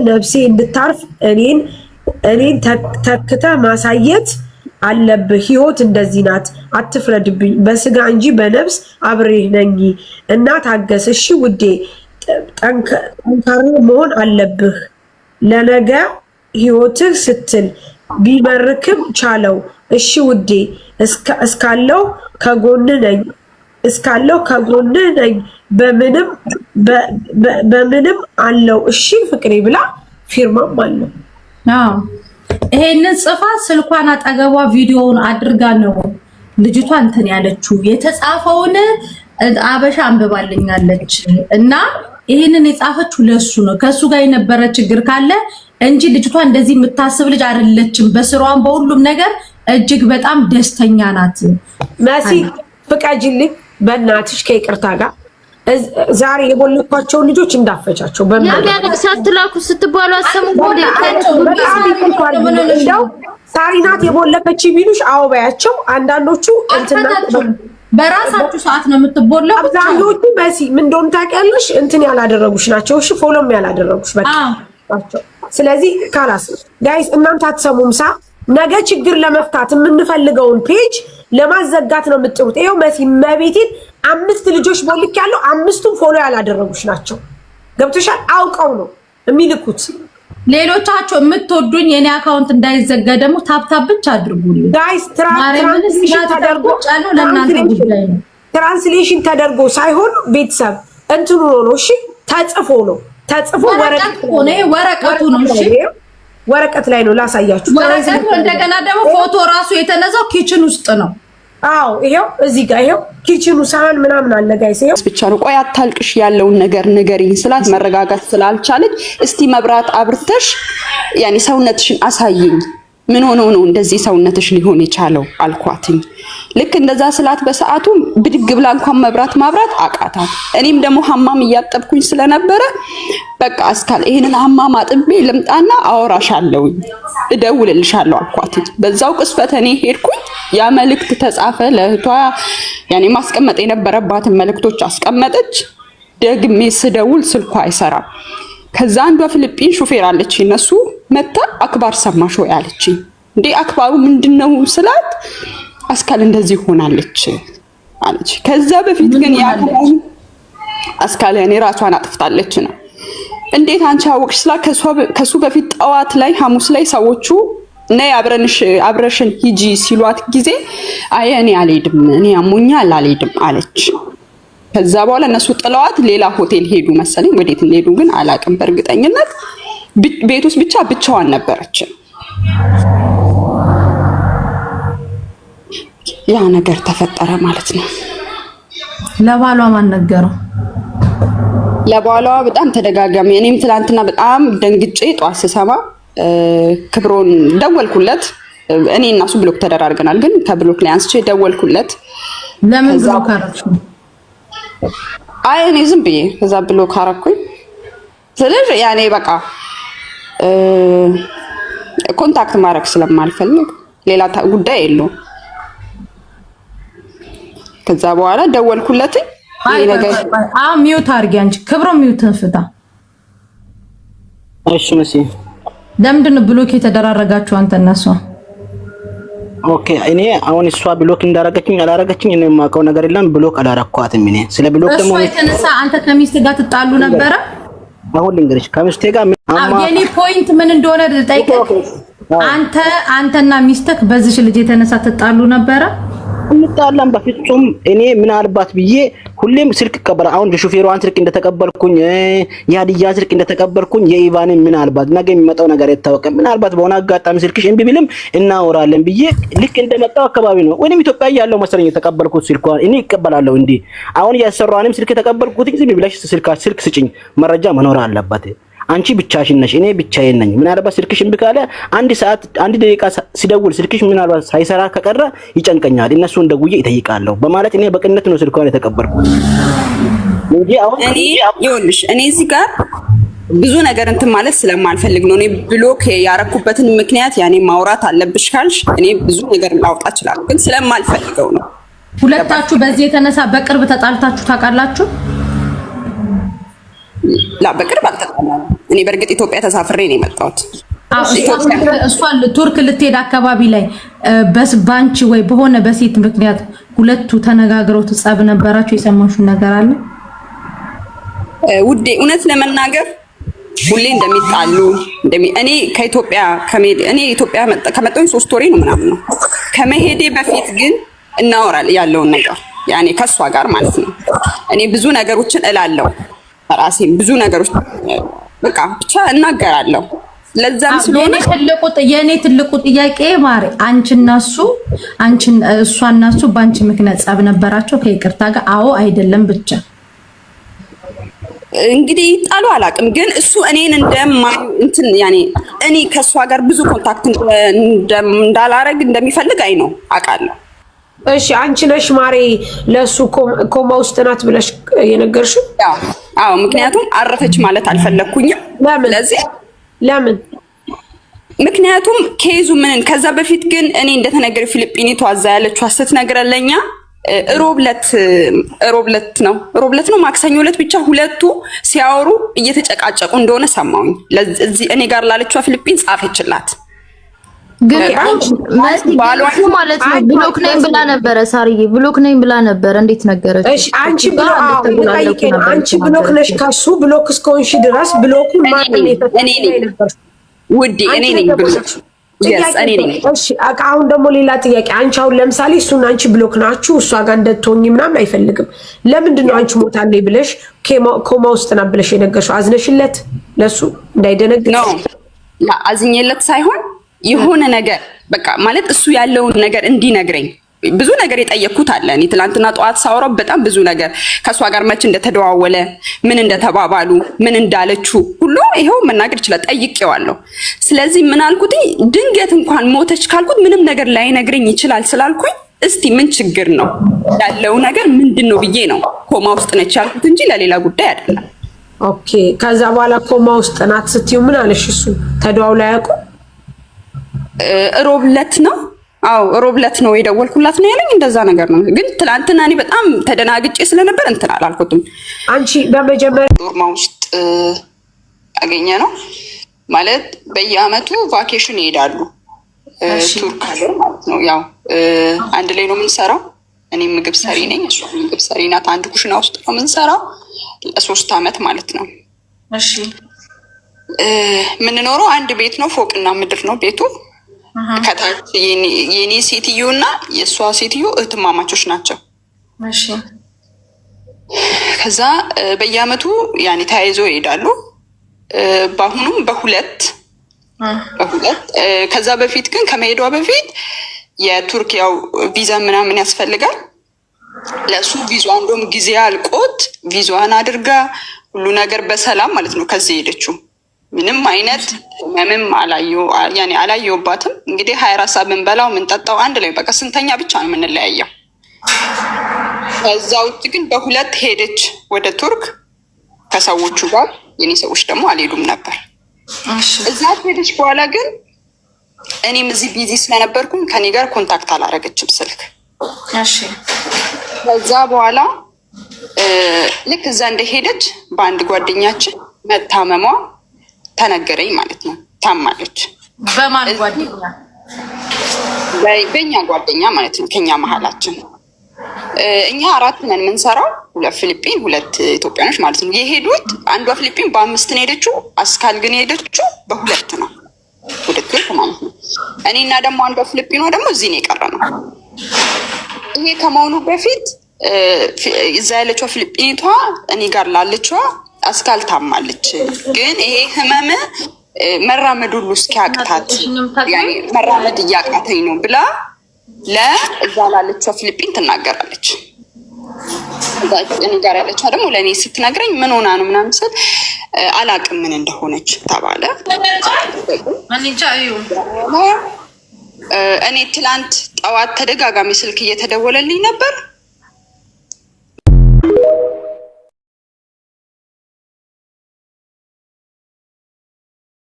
ነፍሴ እንድታርፍ እኔን ተክተ ማሳየት አለብህ። ህይወት እንደዚህ ናት፣ አትፍረድብኝ። በስጋ እንጂ በነፍስ አብሬህ ነኝ እና ታገስ። እሺ ውዴ፣ ጠንካራ መሆን አለብህ ለነገ ህይወትህ ስትል። ቢመርክም ቻለው። እሺ ውዴ፣ እስካለው ከጎን ነኝ እስካለው ከጎንህ ነኝ፣ በምንም አለው። እሺ ፍቅሬ ብላ ፊርማም አለው። ይሄንን ጽፋ ስልኳን አጠገቧ ቪዲዮውን አድርጋ ነው ልጅቷ እንትን ያለችው። የተጻፈውን አበሻ አንብባልኛለች እና ይሄንን የጻፈችው ለሱ ነው። ከሱ ጋር የነበረ ችግር ካለ እንጂ ልጅቷ እንደዚህ የምታስብ ልጅ አይደለችም። በስራዋም በሁሉም ነገር እጅግ በጣም ደስተኛ ናት። መሲ ፍቀጂልኝ በእናትሽ ከይቅርታ ጋር ዛሬ የቦለኳቸውን ልጆች እንዳፈቻቸው ሳትላኩ ስትባሉ አሰሙ። እንደው ሳሪ ናት የቦለከች ቢሉሽ አዎ በያቸው። አንዳንዶቹ በራሳችሁ ሰዓት ነው የምትቦለኩት። አብዛኞቹ መሲ ምን እንደሆነ ታውቂያለሽ? እንትን ያላደረጉሽ ናቸው። እሺ follow ም ያላደረጉሽ በቃ ናቸው። ስለዚህ خلاص guys እናንተ አትሰሙም። ሳ ነገ ችግር ለመፍታት የምንፈልገውን page ለማዘጋት ነው የምጥሩት። ይኸው መሲ መቤቴን አምስት ልጆች ቦልክ ያለው አምስቱም follow ያላደረጉሽ ናቸው። ገብቶሻል? አውቀው ነው የሚልኩት። ሌሎቻቸው የምትወዱኝ የኔ account እንዳይዘጋ ደግሞ tap tap ብቻ አድርጉልኝ guys። Translation ተደርጎ ለእናንተ ጉዳይ ነው። Translation ተደርጎ ሳይሆን ቤተሰብ እንትኑ ነው። እሺ ተጽፎ ነው ተጽፎ ወረቀቱ ነው። እሺ ወረቀት ላይ ነው ላሳያችሁ። ወረቀቱ እንደገና ደግሞ ፎቶ ራሱ የተነሳው kitchen ውስጥ ነው። አዎ ይሄው እዚህ ጋር ይሄው kitchen ኑ ሳህን ምናምን አለ guys። ይሄው ብቻ ነው። ቆይ አታልቅሽ፣ ያለውን ነገር ንገሪኝ ስላት መረጋጋት ስላልቻለች እስቲ መብራት አብርተሽ ያኔ ሰውነትሽን አሳይኝ፣ ምን ሆኖ ነው እንደዚህ ሰውነትሽ ሊሆን የቻለው አልኳትኝ። ልክ እንደዛ ስላት በሰዓቱ ብድግ ብላ እንኳን መብራት ማብራት አቃታት። እኔም ደግሞ حمام እያጠብኩኝ ስለነበረ በቃ አስካል ይሄንን حمام አጥቤ ልምጣና አወራሻለሁኝ እደውልልሻለሁ አልኳትኝ። በዛው ቅስፈት እኔ ሄድኩኝ። ያ መልእክት ተጻፈ ለእህቷ፣ ያኔ ማስቀመጥ የነበረባትን መልእክቶች አስቀመጠች። ደግሜ ስደውል ስልኳ አይሰራም። ከዛ አንዷ ፊሊጲን ሹፌር አለች፣ እነሱ መታ أخبار ሰማሽ ወይ አለችኝ። እንዴ أخبار ኡ ምንድነው ስላት አስካል እንደዚህ ሆናለች አለች። ከዛ በፊት ግን ያ አስካል ያኔ ራሷን አጥፍታለች ነው። እንዴት አንቺ አወቅሽ ስላት ከሱ በፊት ጠዋት ላይ ሐሙስ ላይ ሰዎቹ ነይ አብረሽን ሂጂ ሲሏት ጊዜ አይ እኔ አልሄድም፣ እኔ አሞኛል አልሄድም አለች። ከዛ በኋላ እነሱ ጥለዋት ሌላ ሆቴል ሄዱ መሰለኝ። ወዴት እንደሄዱ ግን አላውቅም በእርግጠኝነት። ቤት ውስጥ ብቻ ብቻዋን ነበረች። ያ ነገር ተፈጠረ ማለት ነው። ለባሏ ማን ነገረው? ለባሏ በጣም ተደጋጋሚ። እኔም ትናንትና በጣም ደንግጬ ጠዋት ስሰማ ክብሮን ደወልኩለት። እኔ እና እሱ block ተደራርገናል፣ ግን ከ block ላይ አንስቼ ደወልኩለት። ለምን block አደረግሽው? አይ እኔ ዝም ብዬ ከዛ block አደረኩኝ ስልሽ ያኔ በቃ contact ማድረግ ስለማልፈልግ ሌላ ጉዳይ የለውም። ከዛ በኋላ ደወልኩለት። ይሄ ነገር mute አድርጊ አንቺ ክብሮ mute ን ፍታ። እሺ መሲ፣ ለምንድን ነው block የተደራረጋችሁ አንተ እና እሷ? Okay እኔ አሁን እሷ block እንዳረገችኝ አላረገችኝ እኔ የማውቀው ነገር የለም። Block አላረኳትም። እኔ ስለ block ደግሞ እሷ የተነሳ አንተ ከሚስት ጋር ትጣሉ ነበረ። አሁን ልንገርሽ ከሚስቴ ጋር የኔ point ምን እንደሆነ ልጠይቅህ። አንተና ሚስትህ በዚሽ ልጅ የተነሳ ትጣሉ ነበረ? እንጣላም በፍጹም። እኔ ምናልባት ብዬ ሁሌም ስልክ እቀበላለሁ። አሁን የሹፌሯን ስልክ እንደተቀበልኩኝ የሀዲያን ስልክ እንደተቀበልኩኝ የኢቫንን ምናልባት ነገ የሚመጣው ነገር አይታወቅም። ምናልባት በሆነ አጋጣሚ ስልክሽ እምቢ ቢልም እናወራለን ብዬ ልክ እንደመጣው አካባቢ ነው ወይንም ኢትዮጵያ ያለው መሰለኝ የተቀበልኩት ስልኳን እኔ እቀበላለሁ። እንዴ አሁን ያሰሯንም ስልክ የተቀበልኩት ዝም ብለሽ ስልክ ስጭኝ፣ መረጃ መኖር አለባት። አንቺ ብቻሽን ነሽ፣ እኔ ብቻዬን ነኝ። ምናልባት ስልክሽ እምቢ ካለ አንድ ሰዓት አንድ ደቂቃ ሲደውል ስልክሽ ምናልባት ሳይሰራ ከቀረ ይጨንቀኛል፣ እነሱን ደውዬ እጠይቃለሁ በማለት እኔ በቅነት ነው ስልኳን የተቀበልኩት እንጂ አሁን እኔ ይኸውልሽ እኔ እዚህ ጋር ብዙ ነገር እንትን ማለት ስለማልፈልግ ነው። እኔ block ያረኩበትን ምክንያት ያኔ ማውራት አለብሽ ካልሽ እኔ ብዙ ነገር ላውጣ እችላለሁ፣ ግን ስለማልፈልገው ነው። ሁለታችሁ በዚህ የተነሳ በቅርብ ተጣልታችሁ ታውቃላችሁ? لا በቅርብ አልተጣላንም። እኔ በእርግጥ ኢትዮጵያ ተሳፍሬ ነው የመጣሁት። እሷ ቱርክ ልትሄድ አካባቢ ላይ በስ ባንቺ ወይ በሆነ በሴት ምክንያት ሁለቱ ተነጋግረው ጸብ ነበራቸው? የሰማሽው ነገር አለ? ውዴ እውነት ለመናገር ሁሌ እንደሚጣሉ እኔ ከኢትዮጵያ ከመሄድ እኔ ኢትዮጵያ ከመጣሁኝ 3 ወሬ ነው ምናምን ነው። ከመሄዴ በፊት ግን እናወራለን ያለውን ነገር ያኔ ከእሷ ጋር ማለት ነው። እኔ ብዙ ነገሮችን እላለሁ፣ ራሴም ብዙ ነገሮች በቃ ብቻ እናገራለሁ። ለዛም ስለሆነ የኔ ትልቁ ጥያቄ ማሬ፣ አንቺና እሱ አንቺን እሷና እሱ በአንቺ ምክንያት ጸብ ነበራቸው ከይቅርታ ጋር? አዎ አይደለም ብቻ። እንግዲህ ይጣሉ አላውቅም፣ ግን እሱ እኔን እንደማ እንትን ያኔ እኔ ከእሷ ጋር ብዙ contact እንዳላረግ እንደሚፈልግ አይ ነው አውቃለሁ። እሺ አንቺ ነሽ ማሬ ለእሱ ኮማ ውስጥ ናት ብለሽ የነገርሽው? አዎ፣ ምክንያቱም አረፈች ማለት አልፈለግኩኝም። ለምን? ስለዚህ ለምን? ምክንያቱም case ኡ ምንን ከዛ በፊት ግን እኔ እንደተነገረ ፊሊጲኒቷ እዛ ያለችው ስትነግረን ለኛ ሮብለት ሮብለት ነው ማክሰኞ ዕለት ብቻ ሁለቱ ሲያወሩ እየተጨቃጨቁ እንደሆነ ሰማሁኝ። እዚህ እኔ ጋር ላለችዋ ፊሊጲን ጻፈችላት። ግን መሲ ማለት ነው block ነኝ ብላ ነበረ። ሳርዬ block ነኝ ብላ ነበረ። እንዴት ነገረች? እሺ አንቺ block አንቺ block ነሽ ከሱ block እስከሆንሽ ድረስ block ኡን ማን እኔ ነኝ ውዴ፣ እኔ ነኝ block። እኔ ነኝ። እሺ አሁን ደግሞ ሌላ ጥያቄ። አንቺ አሁን ለምሳሌ እሱን አንቺ block ናችሁ እሷ ጋር እንደትሆኝ ምናምን አይፈልግም። ለምንድን ነው አንቺ ሞታለች ብለሽ ኮማ ውስጥ ናት ብለሽ የነገርሽው? አዝነሽለት ለሱ እንዳይደነግጥ ነው? አዝኜለት ሳይሆን የሆነ ነገር በቃ ማለት እሱ ያለውን ነገር እንዲነግረኝ ብዙ ነገር የጠየቅኩት አለ። እኔ ትላንትና ጠዋት ሳወራው በጣም ብዙ ነገር ከእሷ ጋር መች እንደተደዋወለ፣ ምን እንደተባባሉ፣ ምን እንዳለችው ሁሉ ይኸው መናገር ይችላል። ጠይቄዋለሁ። ስለዚህ ምን አልኩትኝ፣ ድንገት እንኳን ሞተች ካልኩት ምንም ነገር ላይነግረኝ ይችላል ስላልኩኝ እስቲ ምን ችግር ነው ያለው ነገር ምንድን ነው ብዬ ነው ኮማ ውስጥ ነች ያልኩት እንጂ ለሌላ ጉዳይ አይደለም። Okay። ከዛ በኋላ ኮማ ውስጥ ናት ስትይው ምን አለሽ? እሱ ተደዋውለው አያውቁም? ሮብለት ነው፣ አዎ ሮብለት ነው የደወልኩላት ነው ያለኝ። እንደዛ ነገር ነው። ግን ትላንትና እኔ በጣም ተደናግጬ ስለነበር እንትን አላልኩትም። አንቺ በመጀመሪያ ዶርማ ውስጥ ያገኘ ነው ማለት በየአመቱ vacation ይሄዳሉ ቱርክ ሀገር ማለት ነው። ያው አንድ ላይ ነው የምንሰራው። እኔ ምግብ ሰሪ ነኝ፣ እሷ ምግብ ሰሪ ናት። አንድ ኩሽና ውስጥ ነው የምንሰራው ለ3 አመት ማለት ነው። የምንኖረው አንድ ቤት ነው፣ ፎቅና ምድር ነው ቤቱ። ከታች የኔ ሴትዮ እና የእሷ ሴትዮ እህትማማቾች ናቸው። ከዛ በየአመቱ ያኔ ተያይዘው ይሄዳሉ። በአሁኑም በሁለት በሁለት ከዛ በፊት ግን ከመሄዷ በፊት የቱርክ ያው ቪዛ ምናምን ያስፈልጋል። ለእሱ ቪዛዋ እንደውም ጊዜ አልቆት ቪዛዋን አድርጋ ሁሉ ነገር በሰላም ማለት ነው ከዚህ ሄደችው። ምንም አይነት ህመምም ያኔ አላየሁባትም። እንግዲህ 24 ሰዓት ምንበላው ምንጠጣው አንድ ላይ በቃ ስንተኛ ብቻ ነው የምንለያየው። ከዛ ውጭ ግን በሁለት ሄደች ወደ ቱርክ ከሰዎቹ ጋር። የኔ ሰዎች ደግሞ አልሄዱም ነበር። እዛ ሄደች በኋላ ግን እኔም እዚህ busy ስለነበርኩኝ ከኔ ጋር contact አላረገችም ስልክ። ከዛ በኋላ ልክ እዛ እንደሄደች በአንድ ጓደኛችን መታመሟ ተነገረኝ ማለት ነው። ታማለች። በማን ጓደኛ? በእኛ ጓደኛ ማለት ነው። ከኛ መሀላችን እኛ አራት ነን የምንሰራው፣ ሁለት ፊሊፒን፣ ሁለት ኢትዮጵያኖች ማለት ነው። የሄዱት አንዷ ፊሊፒን በአምስት ነው የሄደችው፣ አስካል ግን የሄደችው በሁለት ነው፣ ወደ ቱርክ ማለት ነው። እኔና ደግሞ አንዷ ፊሊፒኗ ደግሞ እዚህ ነው የቀረ ነው። ይሄ ከመሆኑ በፊት እዛ ያለችዋ ፊሊፒኒቷ እኔ ጋር ላለችዋ አስካል ታማለች፣ ግን ይሄ ህመም መራመድ ሁሉ እስኪያቅታት መራመድ እያቃተኝ ነው ብላ ለእዛ ላለችዋ ፊሊፒን ትናገራለች። እኔ ጋር ያለችዋ ደግሞ ለእኔ ስትነግረኝ ምን ሆና ነው ምናምን ስል አላቅም ምን እንደሆነች ተባለ። እኔ ትላንት ጠዋት ተደጋጋሚ ስልክ እየተደወለልኝ ነበር።